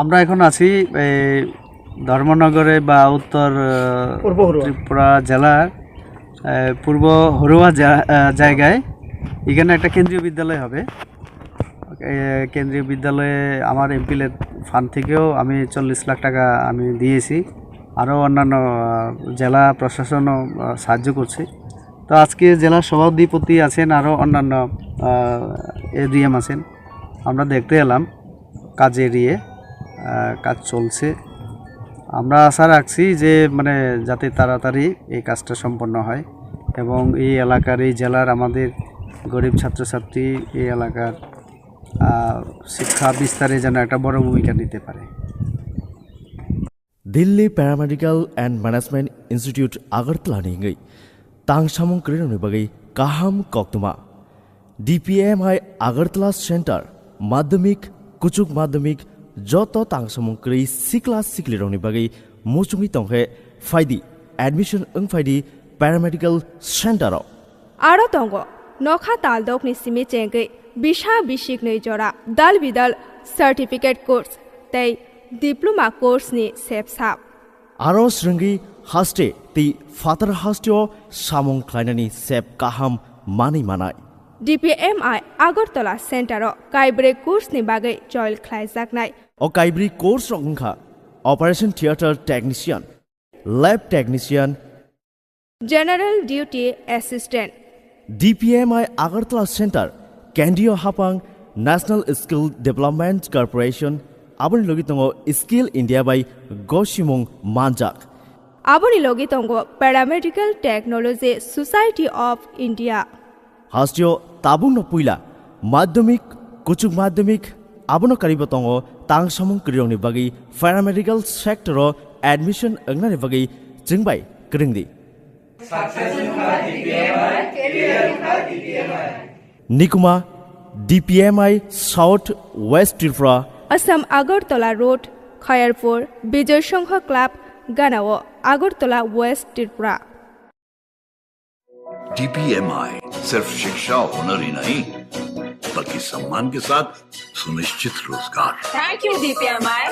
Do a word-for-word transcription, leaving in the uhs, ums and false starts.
আমরা এখন আছি এই ধর্মনগরে বা উত্তর আহ, পূর্ব হরুয়া। ত্রিপুরা জেলার আহ, পূর্ব হরুয়া জা- আহ, জায়গায়। এখানে একটা কেন্দ্রীয় বিদ্যালয় হবে। এ, কেন্দ্রীয় বিদ্যালয়ে আমার এমপিএলএ ফান্ড থেকেও আমি চল্লিশ লাখ টাকা আমি দিয়েছি। আরও অন্যান্য আহ, জেলা প্রশাসনও আহ, সাহায্য করছে। তো আজকে জেলা সভাধিপতি আছেন, আরও অন্যান্য এডিএম আছেন। আমরা দেখতে এলাম কাজ এরিয়ে আহ, কাজ চলছে। আমরা আশা রাখছি যে মানে যাতে তাড়াতাড়ি এই কাজটা সম্পন্ন হয় এবং এই এলাকার, এই জেলার আমাদের গরিব ছাত্রছাত্রী এই এলাকার আহ, শিক্ষা বিস্তারে যেন একটা বড় ভূমিকা নিতে পারে। Delhi Paramedical and Management Institute Agartala ni wngwi tang samung kwrwirokni bagwi kaham koktwma. D P M I Agartala Center, madhyamik, kuchuk madhyamik, joto tang samung kwrwi sikla siklirokni bagwi muchungwi tongkhe phaidi, admission wng phaidi paramedical center o. Aro tongo nokha taldokni simi chengwi bisa bisiknwi jora dal bidal certificate course tei diploma course ni sepsap. Aro swrwngwi haste tei phatar hasteo samung khlainani sep kaham manwi manai. D P M I Agartala Center o kaibrwi course ni bagwi join khlaijaknai. O kaibrwi course rok wngkha Operation Theatre Technician, Lab Technician, General Duty Assistant. D P M I Agartala Center, Kendriya Hapang, National Skill Development Corporation, aboni logi tongo Skill India bai gosimung manjak. Aboni logi tongo Paramedical Technology Society of India. Hasteo tabukno puila madhyamik, kuchuk madhyamik, abono karibo tongo tang samung kwrwirokni bagwi paramedical sector o admission wngnani bagwi chwngbai kwrwngdi. Nikuma, D P M I South West Tripura. Assam Agartala Road, Khayarpur, Bijoy Sangha Club, Ganao, Agartala West Tripura. D P M I सिर्फ शिक्षा हुनर ही नहीं, बल्कि सम्मान के साथ सुनिश्चित रोजगार। Thank you, D P M I.